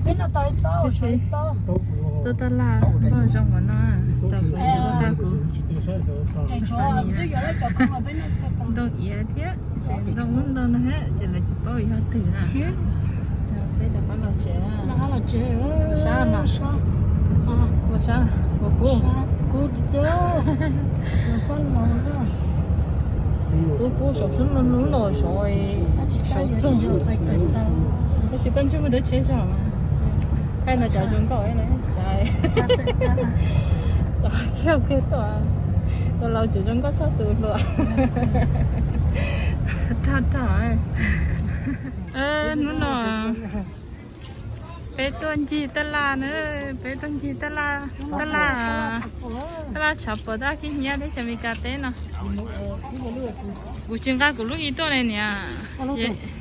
Peb no tau ib tob, tau ib tob. Tuaj taj laj npog zoo npaum no, tau kuv, tau kuv. Ntoo iav thiab, ces ntoo ub no no thiab, ces lawv tsis paub yog twg na. Peb rov qab los tsev, los tsev, ua sab, ua kub, kub tiag tiag, ua kub saum sub no no los saum, saum txog. Tab sis koj ntsej muag dawb tsheb zog mas. Thaij no cov zoo nkauj na, cov kiag kiag tuaj, tus laus tseem zoo nkauj tshaj tus hluas. Rog rog. Hnub no peb tuaj ncig taj laj na, peb tuaj ncig taj laj, taj laj, taj laj tshav puam taj khib nyiab teb chaws Amelikas teb no. Kuv tsis nqa kuv lub ib tuaj li niam,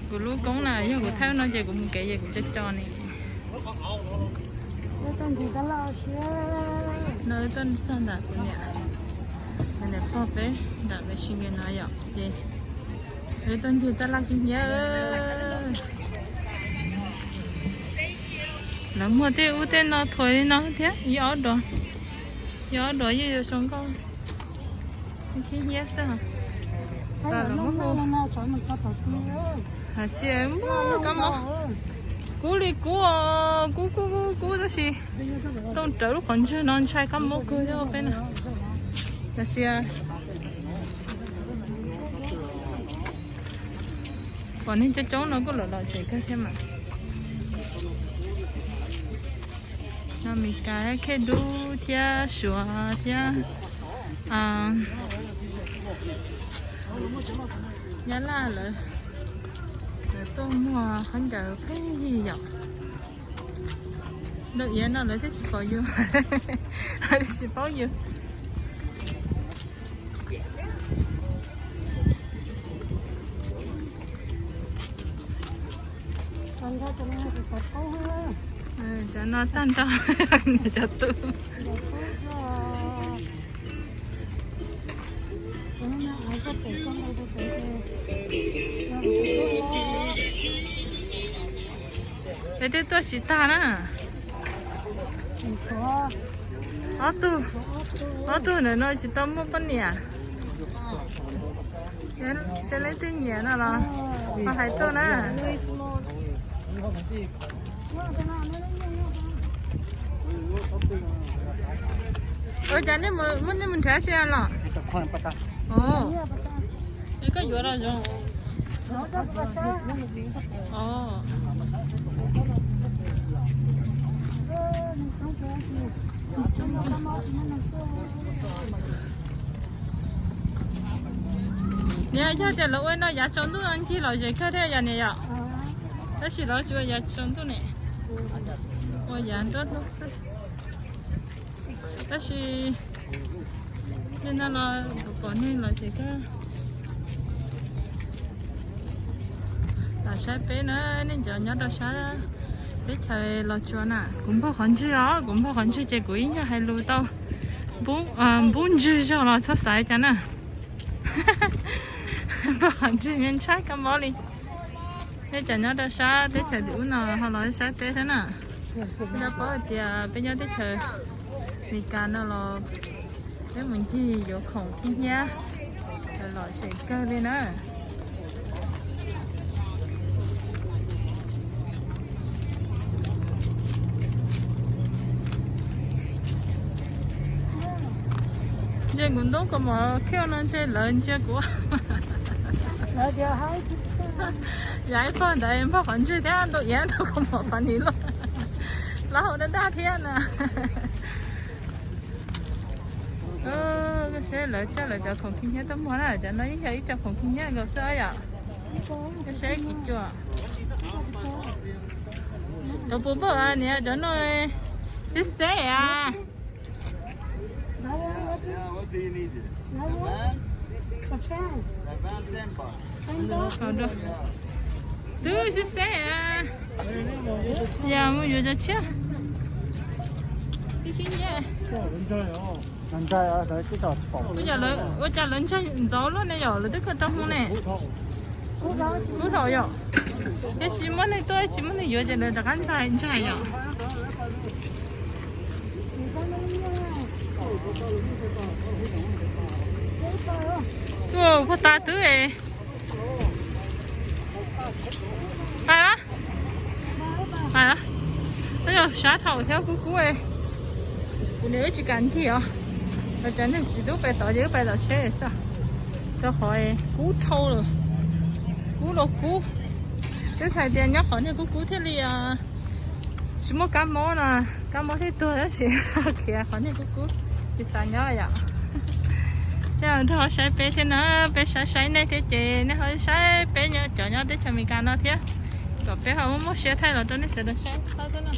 kuv lub koob na, yog kuv thaij no ces kuv mus kev ces kuv co co ni. No wb tuaj txog ntawm kuv niam, kuv niam pog peb ntawm Michigan no yom, ces wb tuaj ncig taj laj khib nyiab. Lawv muag tej ub tej no thuav li no thiab, ib ob dos, ib ob dos yeej yuav zoo nkauj. Khib nyiab xwb. Hais tias muaj kab mob, kub li kub os, kub kub kub kub tab sis tooj rawv lub qhov ntswg no ntshai kab mob kawg thiab peb no. Tab sis pom neeg coob coob no kuj lom lom tsev kawg thiab mas. No Mes Kas, Khej Dub thiab Suav thiab Nyab Laj lawv, lawv tuaj muag khaub ncaws pheej yig yom. Ntoo iav no lawv thiaj tsis pom yus, lawv thiaj tsis paub yus. Cov no tag nrho, cov tub. Peb twb tuaj tsis tag na. Ob tug, ob tug ntawm no tsis tau muaj poj niam. Seb leej twg nyiam no los ho hais tuaj na. Ua cas nej mus nrhiav tsis los? Es koj yuav los zoo. Niam, yog tias lawv ua no yav tsaus ntuj no ncig lom zem kawg thiab yom niam yom. Tab sis lawv tsis ua yav tsaus ntuj ne, ua yav nruab hnub xwb. Tab sis nej no los pom neeg los ces kawg. Los saib peb na, nej cov nyob rau sab teb chaws Los Tsuas na, kuv npog qhov ntswg os, kuv npog qhov ntswg ces kuv ib nyuag hais lus tau npub ntswg zog los txhob xav cas na. Npog qhov ntswg ntshai kab mob li. Nej cov nyob rau sab teb chaws tim ub no ho los saib peb thiab na. Peb paub hais tias peb nyob teb chaws Amelikas no los peb mus ncig yuav khoom khib nyiab, lom zem kawg li na. Ntsia kuv ntub kaus mom khiav no ntshe lawv ntsia kuv. Yav ib pog ntawd npog qhov ntswg thiab ntoo iav ntau kaus mom pam nis luaj, plaub hau daj daj thiab na. Koj saib lawv coj lawv cov khoom khib nyiab tuaj muag na, cov no yeej yog ib co khoom khib nyiab nkaus xwb yom. Koj saib kiv cuam. Thaum puas npawj niam cov no xeb xeb a. Twb xeb xeb a. Yam mus yuav cov tshiab. Ib khib nyiab. Ua cas lawv ntshai ntxov luaj ne yom, lawv twb kawg rau hmo ne. Kub dhau yom. Yog tsis muaj neeg tuaj, tsis muaj neeg yuav ces lawv rov qab ntxhais ntxhais yom. Ua puag ta twb es. Pais los? Pais los? Sab thaum thiab kub kub. Kuv niam wb tsis kam ncig os. Los cov neeg txiv tub pais tod ces wb pais tom tsheb xwb, rau qhov kub dhau lawm. Kub los kub. Twb hais tias nyob qhov niag kub kub thiaj li tsis muaj kab mob no, kab mob thiaj tuag tab sis khiav qhov niag kub kub, tsis xav nyob yom. Ces nrog saib peb thiab na, peb saib saib nej thiab ces nej ho saib peb cov nyob teb chaws Amelikas no thiab, kom peb ho muaj muaj siab thaij los rau nej sawv daws saib xwb na.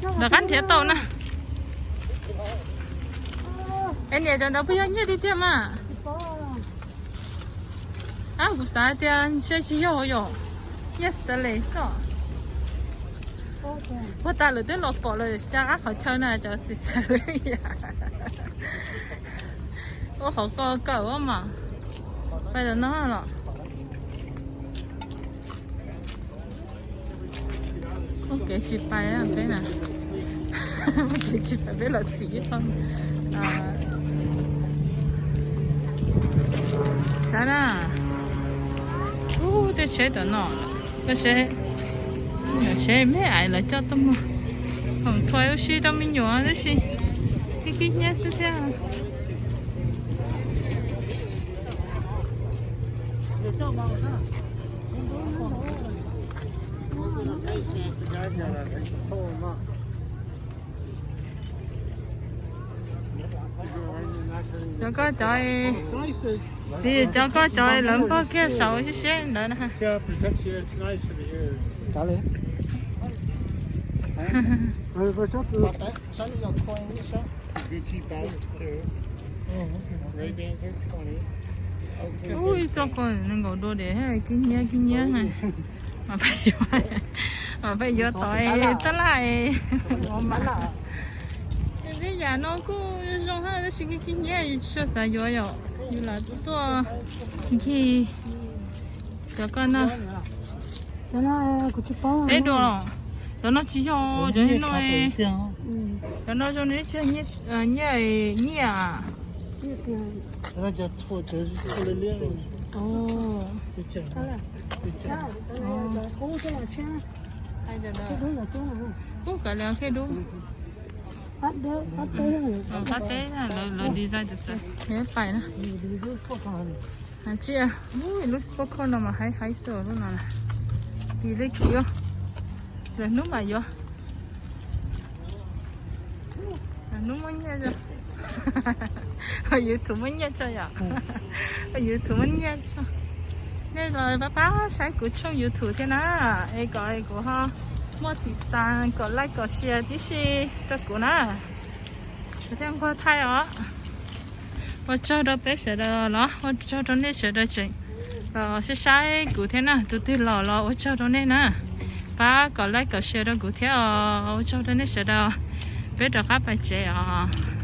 Rov qab nrhiav tau na. Es niam, cov ntawd puas yog nyiaj tiag tiag mas? Ab, kuv xav tias ntshe tsis yog yom, nyiaj Stanley xwb. Puag ta lawm twb los pom lawm, tsis rov qab qhov chaw na cov xis xav lawm. Ua qhov ko kawm ua mas, pais tom no los. Muaj kev tsis pais peb na, muaj kev tsis pais peb los txim ib qho. Saib na, ub, tej tsheb tom no, koj seb, seb me ais lawv coj tuaj muag, khoom thuav ua si rau me nyuam tab sis khib khib nyiab xwb thiab. Cov koj cov, txiv, cov koj cov lawv npog kiag saud siab siab ntawd na. Ub, ib txoj ko nees nkaum dua diam, kib nyiab kib nyiab. Mas peb yuav tod tab laj. Peb yam no kuj zoo hab tab sis kib nyiab, yus tsis tshua xav yuav yom. Yus lam tuaj ncig cov ko no. Peb dua, cov no tsis yog, cov no, cov no zoo li nyiaj, nyiaj. Ub, kav liam qhib dub. Qab teb, lawv design txawv txawv, pais na. Tsis, lub sport coat no mas haib haib xwb lub no na. Kis li kis, lwm hnub mam yuav. Lwm hnub muaj nyiaj tso. YouTube muaj nyiaj tso yom. YouTube muaj nyiaj tso. Nej los pab pab saib kuv tshooj YouTube thiab na, es kom kuv ho muaj tiv tas kom like kom share tib si rau kuv na. Kuv thiaj nquag thaij os. Ua tsaug rau peb sawv daws los ua tsaug rau nej sawv daws tseem saib saib kuv thiab na. Tus twg los los ua tsaug rau nej na. Pab kom like kom share rau kuv thiab os. Ua tsaug rau nej sawv daws. Peb rov qab pais tsev os.